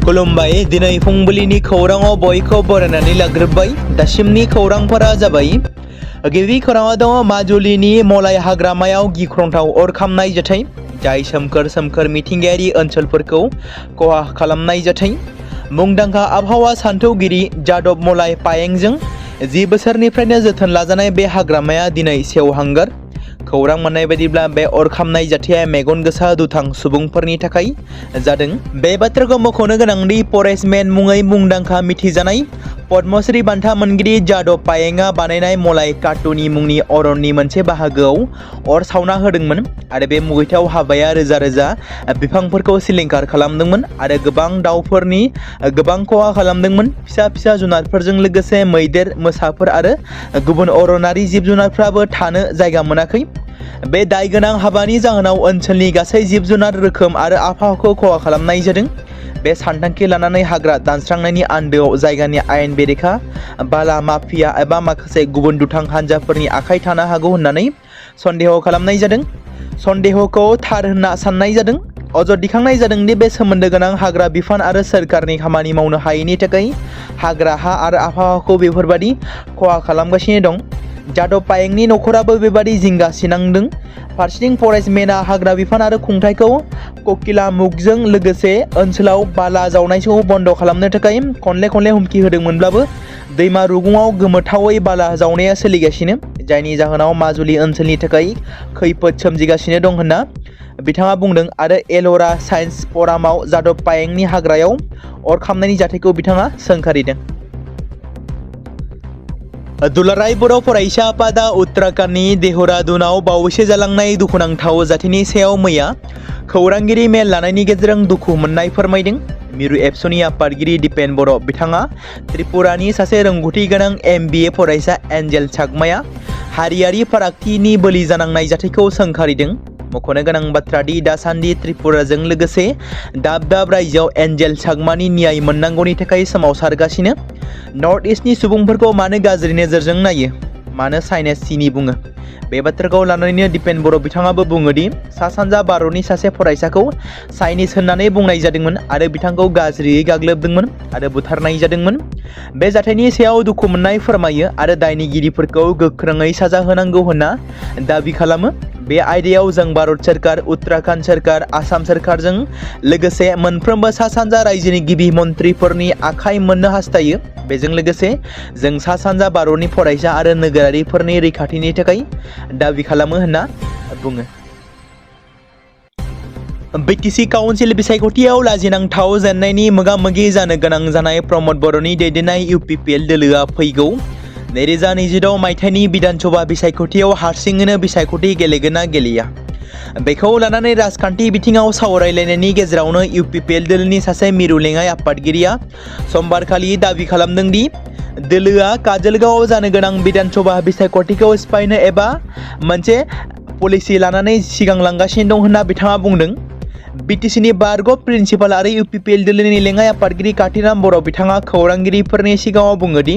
खुलुमबाय दिनै फुंबिलिनि खौराङाव बयखौ बरायनानै लाग्रोबाय। दासिमनि खौरांफोरा जाबाय। गिबि खौराङाव दङ माजुलिनि मलाय हाग्रामायाव गिख्रंथाव अर खामनाय जाथाय, जाय सोमखोर मिथिंगायारि ओनसोलफोरखौ खहा खालामनाय जाथाय। मुंदांखा आबहावा सानथौगिरि जादब मलाय पायेंजों 10 बोसोरनिफ्रायनो जोथोन लाजानाय बे हाग्रामाया दिनै सेवहांगार। खौरां मोननाय बायदिब्ला बे अर खामनाय जाथाया मेगन गोसा दुथां सुबुंफोरनि थाखाय जादों। बे बाथ्राखौ मख'नो गोनांदि फरेस्टमेन मुङै मुंदांखा मिथिजानाय पद्मश्री बान्था मोनगिरि जादब पायेंआ बानायनाय मलाय काटुनि मुंनि अरननि मोनसे बाहागोआव अर सावना होदोंमोन आरो बे मुगैथाव हाबाया रोजा रोजा बिफांफोरखौ सिलिंखार खालामदोंमोन आरो गोबां दाउफोरनि गोबां खहा खालामदोंमोन। फिसा जुनारफोरजों लोगोसे मैदेर, मोसाफोर आरो गुबुन अरनारि जिब जुनारफ्राबो थानो जायगा मोनाखै। बे दायगोनां हाबानि जाहोनाव ओनसोलनि गासै जिब जुनार रोखोम आरो आबहावाखौ खहा खालामनाय जादों। बे सानथांखि लानानै हाग्रा दानस्रांनायनि आन्दोआव जायगानि आयेन बेरेखा बाला माफिया एबा माखासे गुबुन दुथां हान्जाफोरनि आखाइ थानो हागौ होननानै सन्देह खालामनाय जादों। सन्देहखौ थार होनना साननाय जादों। अजद दिखांनाय जादों दि बे सोमोन्दो गोनां हाग्रा बिफान आरो सोरखारनि खामानि मावनो हायैनि थाखाय हाग्रा हा आरो आबहावाखौ बेफोरबादि खहा खालामगासिनो दं। जादब पायेंनि नखराबो बेबादि जिंगा सिनांदों। फारसेथिं फरेस्टमेनआ हाग्रा बिफान आरो खुंथायखौ ककिलामुखजों लोगोसे ओनसोलाव बाला जावनायखौ बन्द खालामनो थाखाय खनले हुमखि होदोंमोनब्लाबो दैमा रुगुङाव गोमोथावै बाला जावनाया सोलिगासिनो, जायनि जाहोनाव माजुलि ओनसोलनि थाखाय खैफोद सोमजिगासिनो दं होनना बिथाङा बुंदों आरो एल'रा साइन्स फरामाव जादब पायेंनि हाग्रायाव अर खामनायनि जाथायखौ बिथाङा सोंखारिदों। दुलाराय बर' फरायसा आफादा उत्तराखंडनि देहरादुनाव बावैसो जालांनाय दुखुनांथाव जाथायनि सायाव मैया खौरांगिरि मेल लानायनि गेजेरजों दुखु मोननाय फोरमायदों। मिरु एबसुनि आफादगिरि दिपेन बर' बिथाङा त्रिपुरानि सासे रोंगौथि गोनां MBA फरायसा एन्जेल चाकमाया हारियारि फारागथिनि बोलि जानांनाय जाथायखौ सोंखारिदों। मख'नो गोनां बाथ्रा दि दासान्दि त्रिपुराजों लोगोसे दाब रायजोआव एन्जेल चाकमानि न्याय मोननांगौनि थाखाय सोमावसारगासिनो। नर्थ इस्टनि सुबुंफोरखौ मानो गाज्रि नोजोरजों नायो, मानो चाइनिज सिनि बुङो? बे बाथ्राखौ लानानैनो दिपेन बर' बिथाङाबो बुङोदि सा सानजा भारतनि सासे फरायसाखौ चाइनिज होननानै बुंनाय जादोंमोन आरो बिथांखौ गाज्रियै गाग्लोबदोंमोन आरो बुथारनाय जादोंमोन। बे जाथायनि सायाव दुखु मोननाय फोरमायो आरो दायनिगिरिफोरखौ गोख्रोङै साजा होनांगौ होनना दाबि खालामो। बे आयदायाव जों भारत सोरखार, उत्तराखंड सोरखार, आसाम सोरखारजों लोगोसे मोनफ्रोमबो सा सानजा रायजोनि गिबि मन्थ्रिफोरनि आखाइ मोननो हास्थायो। बेजों लोगोसे जों सा सानजा भारतनि फरायसा आरो नोगोरारिफोरनि रैखाथिनि थाखाय दाबि खालामो होनना बुङो। BTC काउन्सिल बिसायख'थियाव लाजिनांथाव जेननायनि मोगा-मोगि जानो गोनां जानाय प्रमद बर'नि दैदेननाय UPPL दोलोआ फैगौ 2026 मायथाइनि बिधानसभा बिसायख'थियाव हारसिङैनो बिसायख'थि गेलेगोन ना गेलेया? बेखौ लानानै राजखान्थि बिथिङाव सावरायलायनायनि गेजेरावनो UPPL दोलोनि सासे मिरु लेङाइ आफादगिरिया समबारखालि दाबि खालामदों दि दोलोआ काजलगावआव जानो गोनां बिधानसभा बिसायख'थिखौ सिफायनो एबा मोनसे पलिसि लानानै सिगांलांगासिनो दं होनना बिथाङा बुंदों। BTCनि बारग' प्रिन्सिपाल आरो UPPL दोलोनि लेङाइ आफादगिरि काथिराम बर' बिथाङा खौरांगिरिफोरनि सिगाङाव बुङोदि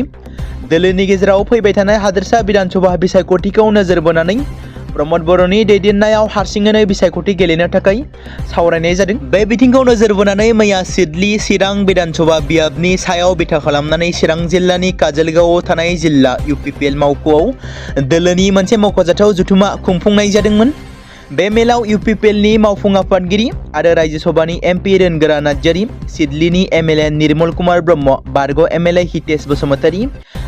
दोलोनि गेजेराव फैबाय थानाय हादोरसा बिधानसभा बिसायख'थिखौ नोजोर बोनानै प्रमद बर'नि दैदेननायाव हारसिङैनो बिसायख'थि गेलेनो थाखाय सावरायनाय जादों। बे बिथिंखौ नोजोर बोनानै मैया सिडली चिरां बिधानसभा बियाबनि सायाव बिथा खालामनानै चिरां जिल्लानि काजलगावआव थानाय जिल्ला UPPL मावख'आव दोलोनि मोनसे मख'जाथाव जथुमा खुंफुंनाय जादोंमोन। बे मेलाव UPPLनि मावफुं आफादगिरि आरो राज्यो सभानि MP रोनगोरा नार्जारी, सिडलीनि MLA निर्मल कुमार ब्रह्म, बारग' MLA हितेश बसुमतारी,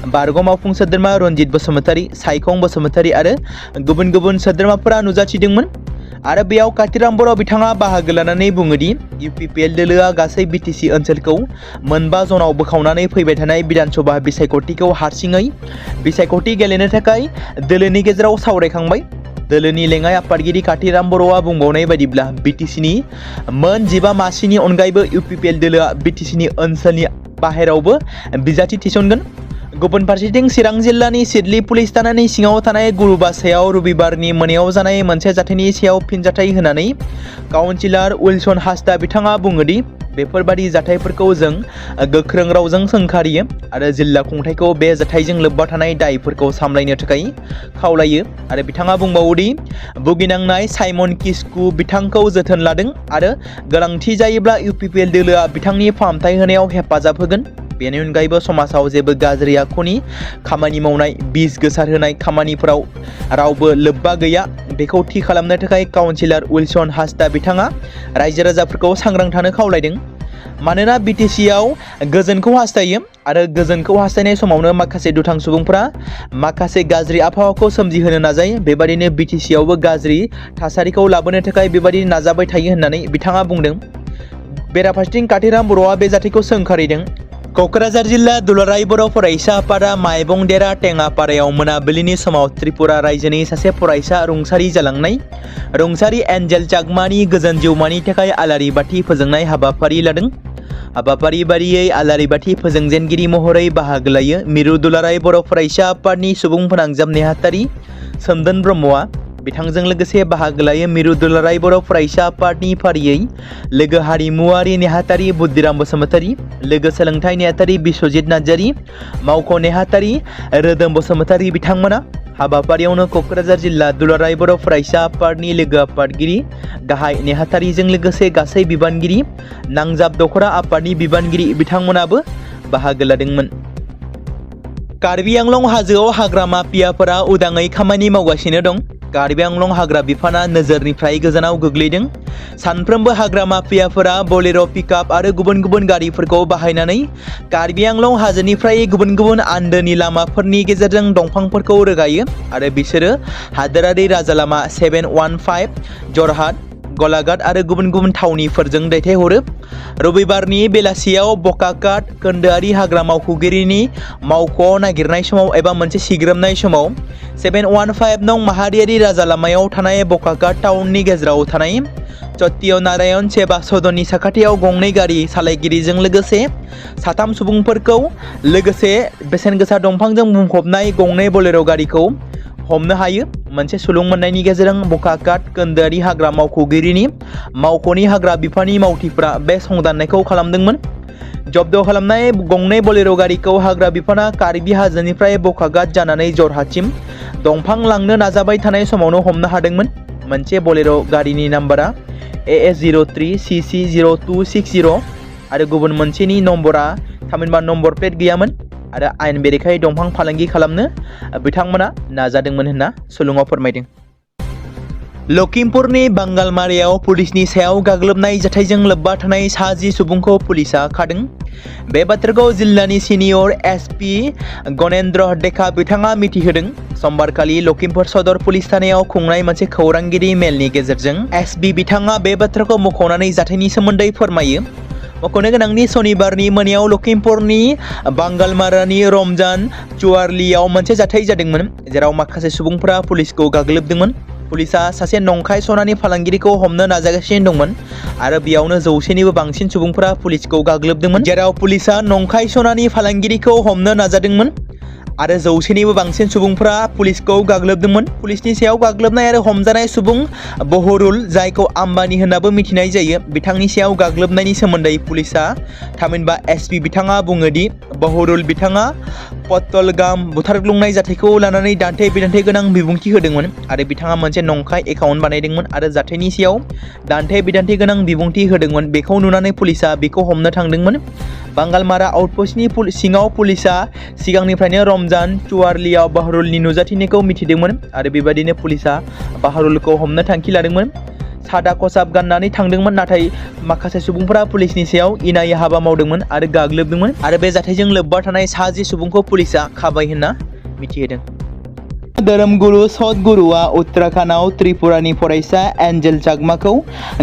बारग' मावफुं सोद्रोमा रनजित बसुमतारी, सायखं बसुमतारी आरो गुबुन सोद्रोमाफोरा नुजाथिदोंमोन। आरो बेयाव काथिराम बर' बिथाङा बाहागो लानानै बुङोदि UPPL दोलोआ गासै BTC ओनसोलखौ 4 जनाव बोखावनानै फैबाय थानाय बिधानसभा बिसायख'थिखौ हारसिङै बिसायख'थि गेलेनो थाखाय दोलोनि गेजेराव सावरायखांबाय। दोलोनि लेङाइ आफादगिरि काथिराम बर'आ बुंबावनाय बायदिब्ला BTCनि मोन 15 मासिनि अनगायैबो UPPL दोलोआ BTCनि ओनसोलनि बाहेरावबो बिजाथि थिसनगोन। गुबुन फारसेथिं चिरां जिल्लानि सिडली पुलिस थानानि सिङाव थानाय गुरुबासायाव रबिबारनि मोनायाव जानाय मोनसे जाथायनि सायाव फिनजाथाय होनानै काउन्सिलर उइलसन हासदा बिथाङा बुङोदि बेफोरबादि जाथायफोरखौ जों गोख्रों रावजों सोंखारियो आरो जिल्ला खुंथायखौ बे जाथायजों लोब्बा थानाय दायफोरखौ सामलायनो थाखाय खावलायो। आरो बिथाङा बुंबावोदि भुगिनांनाय साइमन किस्कु बिथांखौ जोथोन लादों आरो गोनांथि जायोब्ला UPPL दोलोआ बिथांनि फाहामथाय होनायाव हेफाजाब होगोन। बेनि अनगायैबो समाजाव जेबो गाज्रि आखुनि खामानि मावनाय, बिस गोसारहोनाय खामानिफोराव रावबो लोब्बा गैया बेखौ थि खालामनो थाखाय काउन्सिलर उइलसन हासदा बिथाङा रायजो राजाफोरखौ सांग्रां थानो खावलायदों। मानोना BTCआव गोजोनखौ हास्थायो आरो गोजोनखौ हास्थायनाय समावनो माखासे दुथां सुबुंफोरा माखासे गाज्रि आबहावाखौ सोमजिहोनो नाजायो। बेबादिनो BTCआवबो गाज्रि थासारिखौ लाबोनो थाखाय बेबादि नाजाबाय थायो होननानै बिथाङा बुंदों। बेराफारसेथिं काथिराम बर'आ बे जाथायखौ सोंखारिदों। क'क्राझार जिल्ला दुलाराय बर' फरायसा आफादा माइबंदेरा टेङापारायाव मोनाबिलिनि समाव त्रिपुरा रायजोनि सासे फरायसा रुंसारि जालांनाय रुंसारि एन्जेल चाकमानि गोजोन जिउमानि थाखाय आलारि बाथि फोजोंनाय हाबाफारि लादों। हाबाफारि बादियै आलारि बाथि फोजोंजेनगिरि महरै बाहागो लायो मिरु दुलाराय बर' फरायसा आफादनि सुबुं फोनांजाब नेहाथारि सोमदोन ब्रह्मआ। बिथांजों लोगोसे बाहागो लायो मिरु दुलाराय बर' फरायसा आफादनि फारियै लोगो हारिमुवारि नेहाथारि बुद्धिराम बसुमतारी, लोगो सोलोंथाइ नेहाथारि बिश्वजित नार्जारी, मावख' नेहाथारि रोदोम बसुमतारी बिथांमोना। हाबाफारियावनो क'क्राझार जिल्ला दुलाराय बर' फरायसा आफादनि लोगो आफादगिरि गाहाय नेहाथारिजों लोगोसे गासै बिबानगिरि, नांजाब दख'रा आफादनि बिबानगिरि बिथांमोनाबो बाहागो लादोंमोन। कार्बि आंलं हाजोआव हाग्रा माफियाफोरा उदाङै खामानि मावगासिनो दं। कार्बि आंलं हाग्रा बिफाना नोजोरनिफ्राय गोजानाव गोग्लैदों। सानफ्रोमबो हाग्रा माफियाफोरा बोलेर' पिकआप आरो गुबुन गुबुन गारिफोरखौ बाहायनानै कार्बि आंलं हाजोनिफ्राय गुबुन गुबुन आन्दोनि लामाफोरनि गेजेरजों दंफांफोरखौ रोगायो आरो बिसोरो हादोरारि राजा लामा 715, जरहाट, गलाघाट आरो गुबुन गुबुन थावनिफोरजों दैथायहरो। रबिबारनि बेलासियाव बकाकाट खोन्दोआरि हाग्रा मावख'गिरिनि मावख'आव नागिरनाय समाव एबा मोनसे सिग्रोमनाय समाव 715 नं माहारियारि राजा लामायाव थानाय बकाकाट टाउननि गेजेराव थानाय चत्तीय नारायण सेवा सदननि साखाथियाव गंनै गारि सालायगिरिजों लोगोसे 3 सुबुंफोरखौ लोगोसे बेसेन गोसा दंफांजों बुंफबनाय गंनै बोलेर' गारिखौ हमनो हायो। मोनसे सुलुं मोननायनि गेजेरजों बकाकाट खोन्दोआरि हाग्रा मावख'गिरिनि मावख'नि हाग्रा बिफाननि मावथिफोरा बे संदाननायखौ खालामदोंमोन। जब्द खालामनाय गंनै बोलेर' गारिखौ हाग्रा बिफाना कार्बि हाजोनिफ्राय बकाकाट जानानै जरहाटसिम दंफां लांनो नाजाबाय थानाय समावनो हमनो हादोंमोन। मोनसे बोलेर' गारिनि नाम्बारा AS03CC0260 आरो गुबुन मोनसेनि नम्बरा थामहिनबा नम्बर प्लेट गैयामोन आरो आयेन बेरेखायै दंफां फालांगि खालामनो बिथांमोना नाजादोंमोन होनना सुलुङाव फोरमायदों। लखिमपुरनि बांगालमारियाव पुलिसनि सायाव गाग्लोबनाय जाथायजों लोब्बा थानाय 10 सुबुंखौ पुलिसा खादों। बे बाथ्राखौ जिल्लानि सिनियर SP गणेन्द्र डेका बिथाङा मिथिहोदों। समबारखालि लखिमपुर सदर पुलिस थानायाव खुंनाय मोनसे खौरांगिरि मेलनि गेजेरजों SP बिथाङा बे बाथ्राखौ मख'नानै जाथायनि सोमोन्दै फोरमायो। मख'नो गोनांनि सनिबारनि मोनायाव लखिमपुरनि बांगालमारानि रमजान चुवारलियाव मोनसे जाथाय जादोंमोन जेराव माखासे सुबुंफोरा पुलिसखौ गाग्लोबदोंमोन। पुलिसा सासे नंखाय सनानि फालांगिरिखौ हमनो नाजागासिनो दंमोन आरो बेयावनो 100निबो बांसिन सुबुंफोरा पुलिसखौ गाग्लोबदोंमोन। जेराव पुलिसा नंखाय सनानि फालांगिरिखौ हमनो नाजादोंमोन आरो 100निबो बांसिन सुबुंफोरा पुलिसखौ गाग्लोबदोंमोन। पुलिसनि सायाव गाग्लोबनाय आरो हमजानाय सुबुं बहरुल, जायखौ आम्बानी होननाबो मिथिनाय जायो, बिथांनि सायाव गाग्लोबनायनि सोमोन्दै पुलिसा थामहिनबा SP बिथाङा बुङो दि बहरुल बिथाङा पत्तलगाम बुथारग्लुंनाय जाथायखौ लानानै दान्थे बिदान्थे गोनां बिबुंथि होदोंमोन आरो बिथाङा मोनसे नंखाय एकाउन्ट बानायदोंमोन आरो जाथायनि सायाव दान्थे बिदान्थे गोनां बिबुंथि होदोंमोन। बेखौ नुनानै पुलिसा बेखौ हमनो थांदोंमोन। बांगालमारा आउटपस्टनि सिङाव पुलिसा सिगांनिफ्रायनो रमजान चुवारलियाव बहरुलनि नुजाथिनायखौ मिथिदोंमोन आरो बेबायदिनो पुलिसा बहरुलखौ हमनो थांखि लादोंमोन। सादा खसाब गाननानै थांदोंमोन, नाथाय माखासे सुबुंफोरा पुलिसनि सायाव इनाय हाबा मावदोंमोन आरो गाग्लोबदोंमोन आरो बे जाथायजों लोब्बा थानाय 10 सुबुंखौ पुलिसा खाबाय होनना मिथिहोदों। धोरोमगुरु सतगुरुआ उत्तराखन्डआव त्रिपुरानि फरायसा एन्जेल चाकमाखौ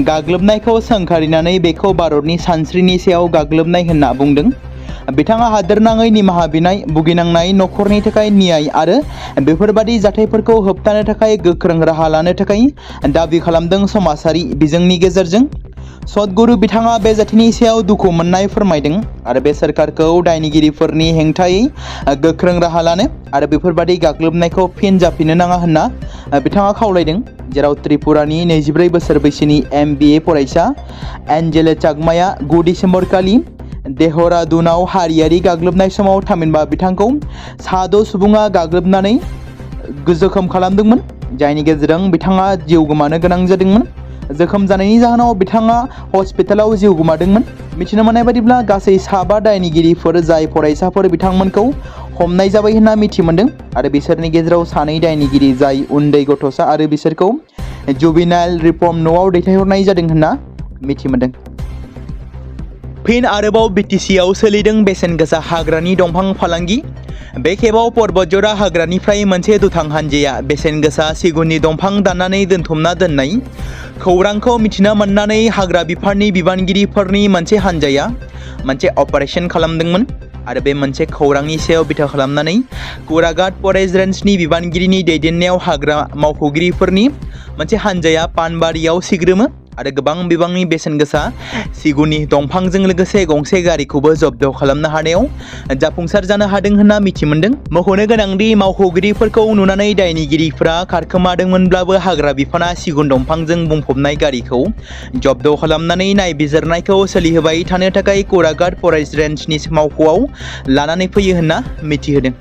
गाग्लोबनायखौ सोंखारिनानै बेखौ भारतनि सानस्रिनि सायाव गाग्लोबनाय होनना बुंदों। बिथाङा हादोरनाङै निमाहा बिनाय, भुगिनांनाय नखरनि थाखाय न्याय आरो बेफोरबादि जाथायफोरखौ होबथानो थाखाय गोख्रों राहा लानो थाखाय दाबि खालामदों। समाजारि बिजोंनि गेजेरजों सतगुरु बिथाङा बे जाथायनि सायाव दुखु मोननाय फोरमायदों आरो बे सोरखारखौ दायनिगिरिफोरनि हेंथायै गोख्रों राहा लानो आरो बेफोरबादि गाग्लोबनायखौ फिन जाफिननो नाङा होनना बिथाङा खावलायदों। जेराव त्रिपुरानि 24 बोसोर बैसोनि MBA फरायसा एन्जेल चाकमाया 9 डिसेम्बर खालि देहरादुनाव हारियारि गाग्लोबनाय समाव थामहिनबा बिथांखौ 6 सुबुङा गाग्लोबनानै जोखोम खालामदोंमोन, जायनि गेजेरजों बिथाङा जिउ गोमानो गोनां जादोंमोन। जोखोम जानायनि जाहोनाव बिथाङा हस्पिटालाव जिउ गोमादोंमोन। मिथिनो मोननाय बादिब्ला गासै 7 दायनिगिरिफोर जाय फरायसाफोर बिथांमोनखौ हमनाय जाबाय होनना मिथि मोनदों आरो बिसोरनि गेजेराव 2 दायनिगिरि जाय उन्दै गथ'सा आरो बिसोरखौ जुबिनाइल रिफर्म न'आव दैथायहरनाय जादों होनना मिथि मोनदों। फिन आरोबाव BTCआव सोलिदों बेसेन गोसा हाग्रानि दंफां फालांगि। बे खेबाव पर्बतजरा हाग्रानिफ्राय मोनसे दुथां हानजाया बेसेन गोसा सिगुननि दंफां दाननानै दोनथुमना दोननाय खौरांखौ मिथिना मोननानै हाग्रा बिफाननि बिबानगिरिफोरनि मोनसे हानजाया मोनसे अपारेशन खालामदोंमोन आरो बे मोनसे खौरांनि सायाव बिथा खालामनानै खौराघाट फरेस्ट रेन्जनि बिबानगिरिनि दैदेननायाव हाग्रा मावख'गिरिफोरनि मोनसे हानजाया पानबारियाव सिग्रोमो आरो गोबां बिबांनि बेसेन गोसा सिगुननि दंफांजों लोगोसे गंसे गारिखौबो जब्द खालामनो हानायाव जाफुंसार जानो हादों होनना मिथि मोनदों। मख'नो गोनांदि मावख'गिरिफोरखौ नुनानै दायनिगिरिफोरा खारखोमादोंमोनब्लाबो हाग्रा बिफाना सिगुन दंफांजों बुंफबनाय गारिखौ जब्द खालामनानै नायबिजिरनायखौ सोलिहोबाय थानो थाखाय खौराघाट फरेस्ट रेन्जनि मावख'आव लानानै फैयो होनना मिथिहोदों।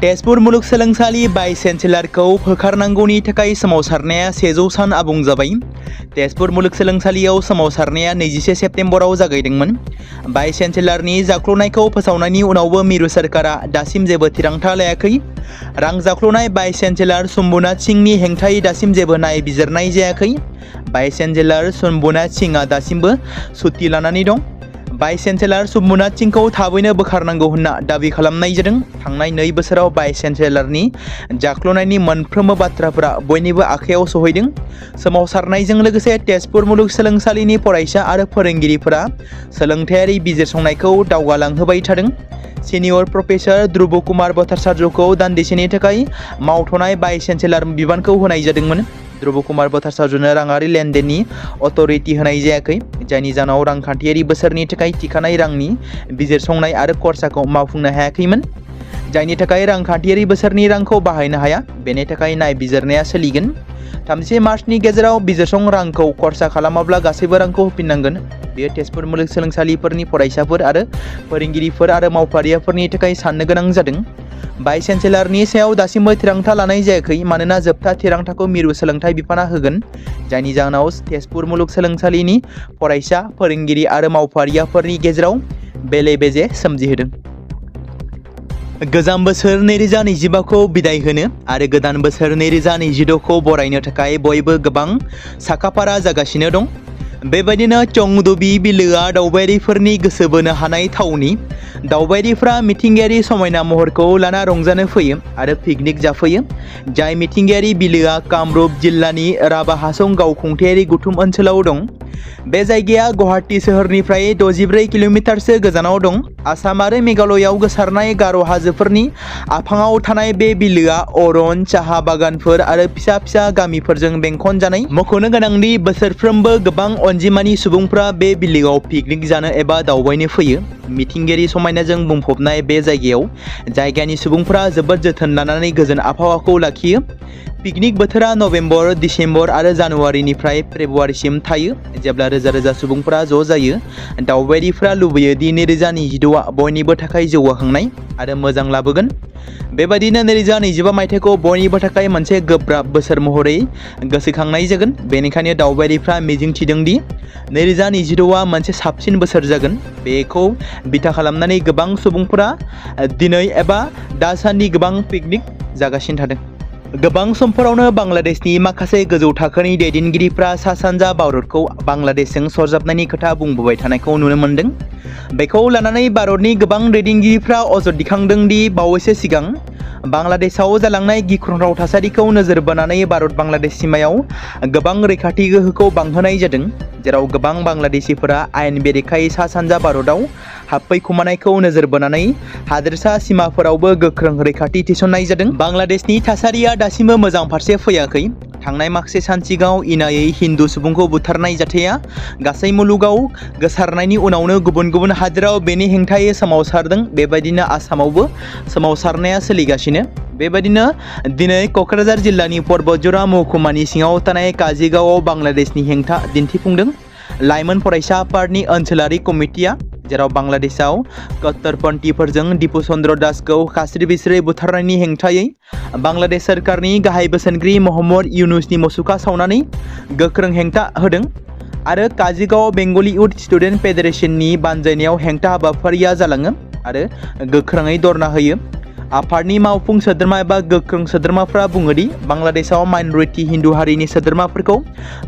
तेजपुर मुलुगसोलोंसालि भाइस चेन्सेलरखौ होखारनांगौनि थाखाय सोमावसारनाया 100 सान आबुं जाबाय। तेजपुर मुलुगसोलोंसालियाव सोमावसारनाया 21 सेप्तेम्बराव जागायदोंमोन। भाइस चेन्सेलरनि जाख्ल'नायखौ फोसावनायनि उनावबो मिरु सोरखारा दासिम जेबो थिरांथा लायाखै। रां जाख्ल'नाय भाइस चेन्सेलर शम्भुनाथ सिंहनि हेंथायै दासिम जेबो नायबिजिरनाय जायाखै। भाइस चेन्सेलर शम्भुनाथ सिंहआ दासिमबो सुति लानानै दं। भाइस चेन्सेलर शम्भुनाथ सिंहखौ थाबैनो बोखारनांगौ होनना दाबि खालामनाय जादों। थांनाय 2 बोसोराव भाइस चेन्सेलरनि जाख्ल'नायनि मोनफ्रोमबो बाथ्राफोरा बयनिबो आखायाव सहैदों। सोमावसारनायजों लोगोसे तेजपुर मुलुगसोलोंसालिनि फरायसा आरो फोरोंगिरिफोरा सोलोंथायारि बिजिरसंनायखौ दावगालांहोबाय थादों। सिनियर प्रफेसर ध्रुव कुमार भट्टाचार्यखौ दान्दिसेनि थाखाय मावथ'नाय भाइस चेन्सेलर बिबानखौ होनाय जादोंमोन। ध्रुव कुमार भट्टाचार्यनो राङारि लेनदेननि अथ'रिटि होनाय जायाखै, जायनि जाहोनाव रांखान्थियारि बोसोरनि थाखाय थिखानाय रांनि बिजिरसंनाय आरो खरसाखौ मावफुंनो हायाखैमोन, जायनि थाखाय रांखान्थियारि बोसोरनि रांखौ बाहायनो हाया। बेनि थाखाय नायबिजिरनाया सोलिगोन। 31 मार्चनि गेजेराव बिजिरसं रांखौ खरसा खालामाब्ला गासैबो रांखौ होफिननांगोन। बेयो तेजपुर मुलुगसोलोंसालिफोरनि फरायसाफोर आरो फोरोंगिरिफोर आरो मावफारियाफोरनि थाखाय साननो गोनां जादों। भाइस चेन्सेलरनि सायाव दासिमबो थिरांथा लानाय जायाखै मानोना जोबथा थिरांथाखौ मिरु सोलोंथाइ बिफाना होगोन, जायनि जाहोनाव तेजपुर मुलुगसोलोंसालिनि फरायसा, फोरोंगिरि आरो मावफारियाफोरनि गेजेराव बेले-बेजे सोमजिहोदों। गोजाम बोसोर 2025खौ बिदाय होनो आरो गोदान बोसोर 2026खौ बरायनो थाखाय बयबो गोबां साखाफारा जागासिनो दं। बेबायदिनो चंदुबी बिलोआ दावबायारिफोरनि गोसो बोनो हानाय थावनि। दावबायारिफ्रा मिथिंगायारि समायना महरखौ लाना रंजानो फैयो आरो पिकनिक जाफैयो। जाय मिथिंगायारि बिलोआ कामरुप जिल्लानि राभा हासं गावखुंथायारि गुथुम ओनसोलाव दं। बे जायगाया गुवाहाटी सोहोरनिफ्राय 64 किल'मिटारसो गोजानाव दं। आसाम आरो मेघालयआव गोसारनाय गार' हाजोफोरनि आफाङाव थानाय बे बिलोआ अरन, साहा बागानफोर आरो फिसा फिसा गामिफोरजों बेंखनजानाय। मख'नो गोनांदि बोसोरफ्रोमबो गोबां अनजिमानि सुबुंफ्रा बे बिलोआव पिकनिक जानो एबा दावबायनो फैयो। मिथिंगायारि समायनाजों बुंफबनाय बे जायगायाव जायगानि सुबुंफ्रा जोबोद जोथोन लानानै गोजोन आबहावाखौ लाखियो। पिकनिक बोथोरा नभेम्बर, डिसेम्बर आरो जानुवारिनिफ्राय फेब्रुवारिसिम थायो, जेब्ला रोजा रोजा सुबुंफोरा ज' जायो। दावबायारिफ्रा लुबैयो दि 2026आ बयनिबो थाखाय जौगाखांनाय आरो मोजां लाबोगोन। बेबायदिनो 2025 मायथाइखौ बयनिबो थाखाय मोनसे गोब्राब बोसोर महरै गोसोखांनाय जागोन। बेनिखायनो दावबायारिफ्रा मिजिंथिदों दि 2026आ मोनसे साबसिन बोसोर जागोन। बेखौ बिथा खालामनानै गोबां सुबुंफोरा दिनै एबा दासान्दि गोबां पिकनिक जागासिनो थादों। गोबां समफोरावनो बांलादेशनि माखासे गोजौ थाखोनि दैदेनगिरिफ्रा सा सानजा भारतखौ बांलादेशजों सरजाबनायनि खोथा बुंबोबाय थानायखौ नुनो मोन्दों। बेखौ लानानै भारतनि गोबां दैदेनगिरिफ्रा अजद दिखांदों दि बावैसो सिगां बांलादेशआव जालांनाय गिख्रंथाव थासारिखौ नोजोर बोनानै भारत बांलादेश सिमायाव गोबां रैखाथि गोहोखौ बांहोनाय जादों, जेराव गोबां बांलादेशिफोरा आयेन बेरेखायै सा सानजा भारतआव हाबफैखुमानायखौ नोजोर बोनानै हादोरसा सिमाफोरावबो गोख्रों रैखाथि थिसननाय जादों। बांलादेशनि थासारिया दासिमबो मोजां फारसे फैयाखै। थांनाय माखासे सान सिगाङाव इनायै हिन्दु सुबुंखौ बुथारनाय जाथाया गासै मुलुगाव गोसारनायनि उनावनो गुबुन गुबुन हादोराव बेनि हेंथायै सोमावसारदों। बेबायदिनो आसामावबो सोमावसारनाया सोलिगासिनो। बेबायदिनो दिनै क'क्राझार जिल्लानि पर्बतजरा महकुमानि सिङाव थानाय काजिगावआव बांलादेशनि हेंथा दिन्थिफुंदों लाइमोन फरायसा आफादनि ओनसोलारि कमिटिया, जेराव बांलादेशआव कट्टरपन्थीफोरजों दिपु चन्द्र दासखौ खास्रि बिस्रि बुथारनायनि हेंथायै बांलादेश सोरखारनि गाहाय बोसोनगिरि महम्मद इउनुसनि मुसुखा सावनानै गोख्रों हेंथा होदों आरो काजिगाव बेंगली युथ स्टुडेन्ट फेडारेशननि बानजायनायाव हेंथा हाबाफारिया जालाङो आरो गोख्रोङै धरना होयो। आफादनि मावफुं सोद्रोमा एबा गोख्रों सोद्रोमाफ्रा बुङोदि बांलादेशआव माइनरिटी हिन्दु हारिनि सोद्रोमाफोरखौ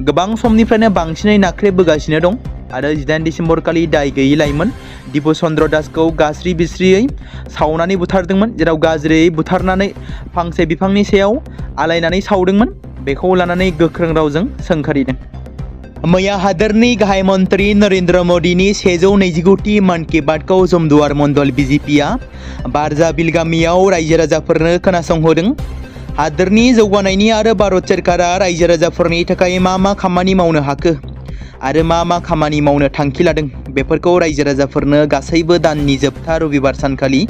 गोबां समनिफ्रायनो बांसिनै नाख्रेबबोगासिनो दं आरो 18 डिसेम्बर खालि दाय गैयै लाइमोन दिपु चन्द्र दासखौ गाज्रि बिस्रियै सावनानै बुथारदोंमोन, जेराव गाज्रियै बुथारनानै फांसे बिफांनि सायाव आलायनानै सावदोंमोन। बेखौ लानानै गोख्रों रावजों सोंखारिदों। मैया हादोरनि गाहाय मन्त्रि नरेन्द्र मोदीनि 129थि मन की बातखौ जमदुवार मण्डल बिजेपिआ बारजाबिल गामियाव रायजो राजाफोरनो खोनासंहोदों। हादोरनि जौगानायनि आरो भारत सोरखारा रायजो राजाफोरनि थाखाय मा खामानि मावनो हाखो आरो मा खामानि मावनो थांखि लादों बेफोरखौ रायजो राजाफोरनो गासैबो दाननि जोबथा रबिबार सानखालि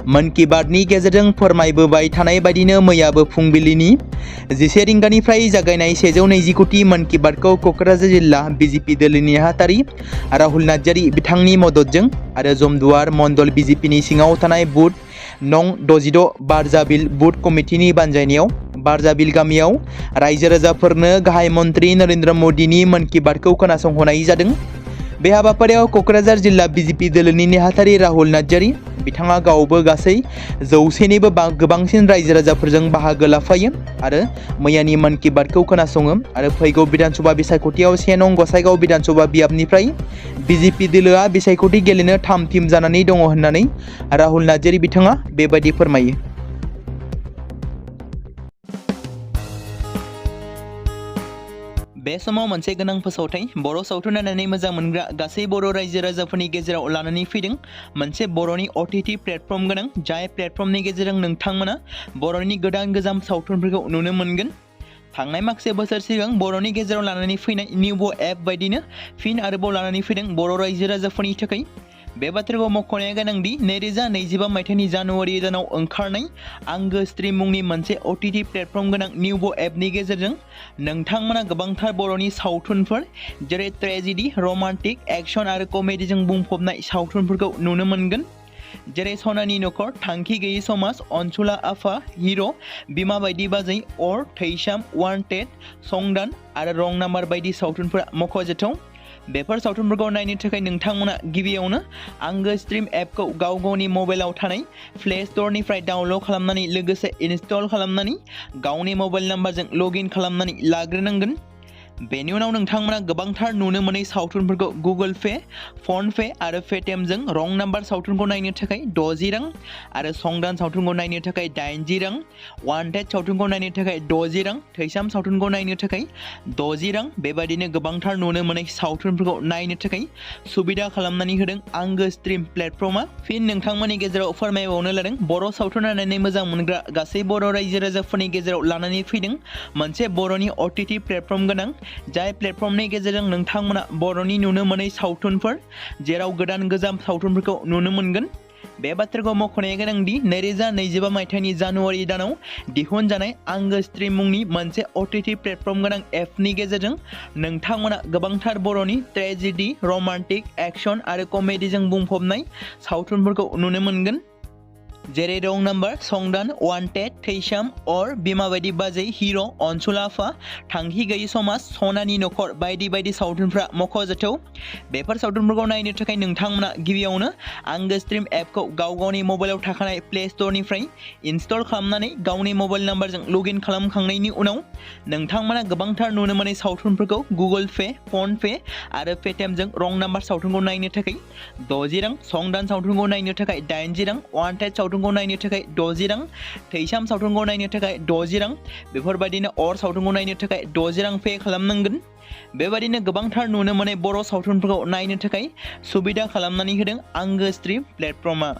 मन की बातनि गेजेरजों फोरमायबोबाय थानाय बायदिनो मैयाबो फुंबिलिनि 11 रिंगानिफ्राय जागायनाय 129थि मन की बातखौ क'क्राझार जिल्ला बिजेपि दोलोनि नेहाथारि राहुल नार्जारी बिथांनि मददजों आरो जमदुवार मण्डल बिजेपिनि सिङाव थानाय बुथ नं 66 बारजाबिल बुथ कमिटिनि बानजायनायाव बारजाबिल गामियाव रायजो राजाफोरनो गाहाय मन्त्रि नरेन्द्र मोदीनि मन की बातखौ खोनासंहोनाय जादों। बे हाबाफारियाव क'क्राझार जिल्ला बिजेपि दोलोनि नेहाथारि राहुल नार्जारी बिथाङा गावबो गासै 100निबो गोबांसिन रायजो राजाफोरजों बाहागो लाफायो आरो मैयानि मन की बातखौ खोनासङो आरो फैगौ बिधानसभा बिसायख'थियाव 1 नं गसाइगाव बिधानसभा बियाबनिफ्राय बिजेपि दोलोआ बिसायख'थि गेलेनो थाम थिम जानानै दङ होननानै राहुल नार्जारी बिथाङा बेबायदि फोरमायो। बे समाव मोनसे गोनां फोसावथाय बर' सावथुन नायनानै मोजां मोनग्रा गासै बर' रायजो राजाफोरनि गेजेराव लानानै फैदों मोनसे बर'नि OTT प्लेटफर्म गोनां, जाय प्लेटफर्मनि गेजेरजों नोंथांमोना बर'नि गोदान गोजाम सावथुनफोरखौ नुनो मोनगोन। थांनाय माखासे बोसोर सिगां बर'नि गेजेराव लानानै फैनाय निउबो एप बायदिनो फिन आरोबाव लानानै फैदों बर' रायजो राजाफोरनि थाखाय। बे बाथ्राखौ मख'नाया गोनांदि 2025 मायथाइनि जानुवारि दानाव ओंखारनाय आंगो स्ट्रीम मुंनि मोनसे OTT प्लेटफर्म गोनां निउबो एपनि गेजेरजों नोंथांमोना गोबांथार बर'नि सावथुनफोर जेरै ट्रेजेडी, रमान्टिक, एक्शन आरो कमेडीजों बुंफबनाय सावथुनफोरखौ नुनो मोनगोन। जेरै सनानि नखर, थांखि गैयै समाज, अनसुला आफा, हिर', बिमा बायदि बाजै, अर, थैसाम, वान्टेड, संदान आरो रं नाम्बार बायदि सावथुनफोरा मख'जाथाव। बेफोर सावथुनफोरखौ नायनो थाखाय नोंथांमोना गिबियावनो आंगो स्ट्रीम एपखौ गाव गावनि मबाइलाव थानाय प्ले स्ट'रनिफ्राय डाउनल'ड खालामनानै लोगोसे इनस्टल खालामनानै गावनि मबाइल नाम्बारजों लगइन खालामनानै लाग्रोनांगोन। बेनि उनाव नोंथांमोना गोबांथार नुनो मोनै सावथुनफोरखौ गुगोल पे, फन पे आरो पेटिएमजों रं नाम्बार सावथुनखौ नायनो थाखाय 60 रां आरो संदान सावथुनखौ नायनो थाखाय 80 रां, वान्टेड सावथुनखौ नायनो थाखाय 60 रां, थैसाम सावथुनखौ नायनो थाखाय 60 रां बेबायदिनो गोबांथार नुनो मोनै सावथुनफोरखौ नायनो थाखाय सुबिदा खालामनानै होदों आंगो स्ट्रीम प्लेटफर्मा। फिन नोंथांमोननि गेजेराव फोरमायबावनो लादों बर' सावथुन नायनानै मोजां मोनग्रा गासै बर' रायजो राजाफोरनि गेजेराव लानानै फैदों मोनसे बर'नि OTT प्लेटफर्म गोनां, जाय प्लेटफर्मनि गेजेरजों नोंथांमोना बर'नि नुनो मोनै सावथुनफोर जेराव गोदान गोजाम सावथुनफोरखौ नुनो मोनगोन। बे बाथ्राखौ मख'नाया गोनांदि 2025 मायथाइनि जानुवारि दानाव दिहुनजानाय आंगो स्ट्रीम मुंनि मोनसे OTT प्लेटफर्म गोनां एपनि गेजेरजों नोंथांमोना गोबांथार बर'नि ट्रेजेडी, रमान्टिक, एक्शन आरो कमेडीजों बुंफबनाय सावथुनफोरखौ नुनो मोनगोन। जेरै रं नाम्बार, संदान, वान्टेड, थैसाम, अर, बिमा बायदि बाजै, हिर', अनसुला आफा, थांखि गैयै समाज, सनानि नखर बायदि बायदि सावथुनफ्रा मख'जाथाव। बेफोर सावथुनफोरखौ नायनो थाखाय नोंथांमोना गिबियावनो आंगो स्ट्रीम एपखौ गाव गावनि मबाइलाव थाखानाय प्ले स्ट'रनिफ्राय इनस्टल खालामनानै गावनि मबाइल नाम्बारजों लगइन खालामखांनायनि उनाव नोंथांमोना गोबांथार नुनो मोनै सावथुनफोरखौ गुगोल पे, फन पे आरो पेटिएमजों रं नाम्बार सावथुनखौ नायनो थाखाय 60 रां, संदान सावथुनखौ नायनो थाखाय 80 रां, वान्टेड सावथुनखौ नायनो थाखाय 60 रां, थैसाम सावथुनखौ नायनो थाखाय 60 रां बेफोरबायदिनो अर सावथुनखौ नायनो थाखाय 60 रां पे खालामनांगोन। बेबायदिनो गोबांथार नुनो मोनै बर' सावथुनफोरखौ नायनो थाखाय सुबिदा खालामनानै होदों आंगो स्ट्रीम प्लेटफर्मा।